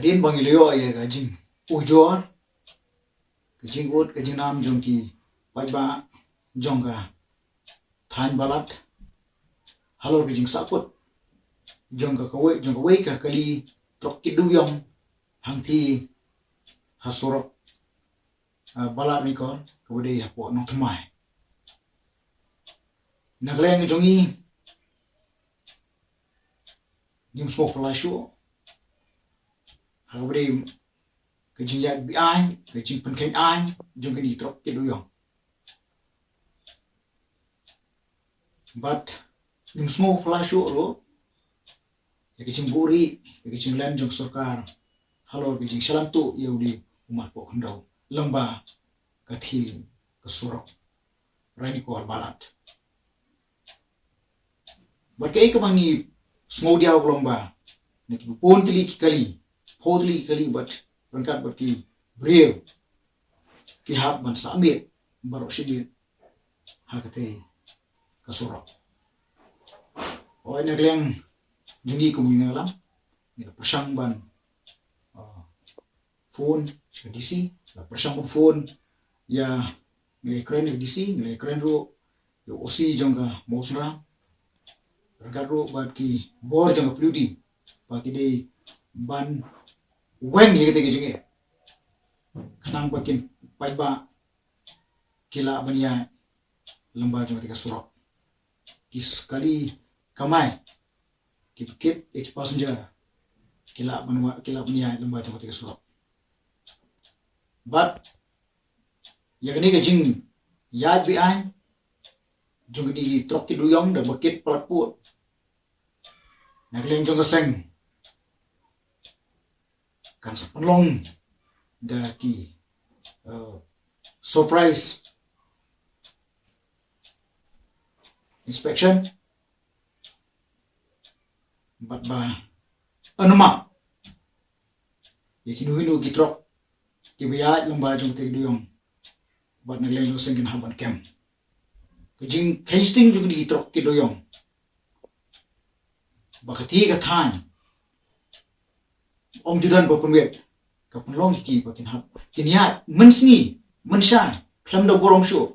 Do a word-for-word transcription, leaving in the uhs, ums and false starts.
Hadien ba ngi la ïoh ïa ka jingujor, ka jingud, ka jingnam jong ki paidbah jong ka thaiñ Balat halor ka jingsahkut jong ka kawei, jong kawei ka kali trok kit dewïong hangtei ha surok, ah, Balat Ranikor kaba dei hapoh Nongthymmai. Na ka liang jong ngi, ngim sngewphylla shuh ha kaba dei ka jingïaid beaiñ, ka jingpynkheiñ aiñ jong kine ki trok kit dewïong. Bad ngim sngewphylla shuh ruh ïa ka jingbuhrieh, ïa ka jinglen jong ka sorkar halor ka jingshalan tuh ïa u dei u mat poh khyndew lyngba ka thie ka surok Ranikor Balat. Bad kaei kaba ngi sngewdiaw ka long ba na ki bun tylli ki kali, phew tylli ki kali bad ryngkat bad ki briew ki hap ban sah miet baroh shi miet ha katei ka surok. Hooid, na ka liang jong ngi kum u Nongalam, ngi la pyrshang ban, ah, phone sha ka D C, la pyrshang ban phone ïa, ngi la ïakren ïa ka D C, ngi la ïakren ruh ïa u O C jong ka Mawsynram, ryngkat ruh bad ki bor jong ka P W D ba ki dei ban weng ïa katei ka jingeh khnang ba ki paidbah ki lah ban ïaid lyngba jong katei ka surok. Ki s-, kali kamai, ki kit, eh, ki passenger ki lah ban wa-, ki lah ban ïaid lyngba jong katei ka surok. Bad ïa kane ka jingïaid beaiñ jong kine ki trok kit dewïong da ba kit palat pud, na ka liang jong ka seng kan sa pynlong da ki, eh, surprise inspection, bad ba ynda ïa kino kino ki trok kiba ïaid lyngba jong katei ka dewïong, bad na ka liang jong ka seng kin hap ban kem. Ka jingkheiñ sting jong kine ki trok kit dewïong ba katei ka thaiñ ym ju don ba pynwit, ka pynlong ïa ki ba kin hap, kin ïaid mynsngi mynshai khlem da burom shuh,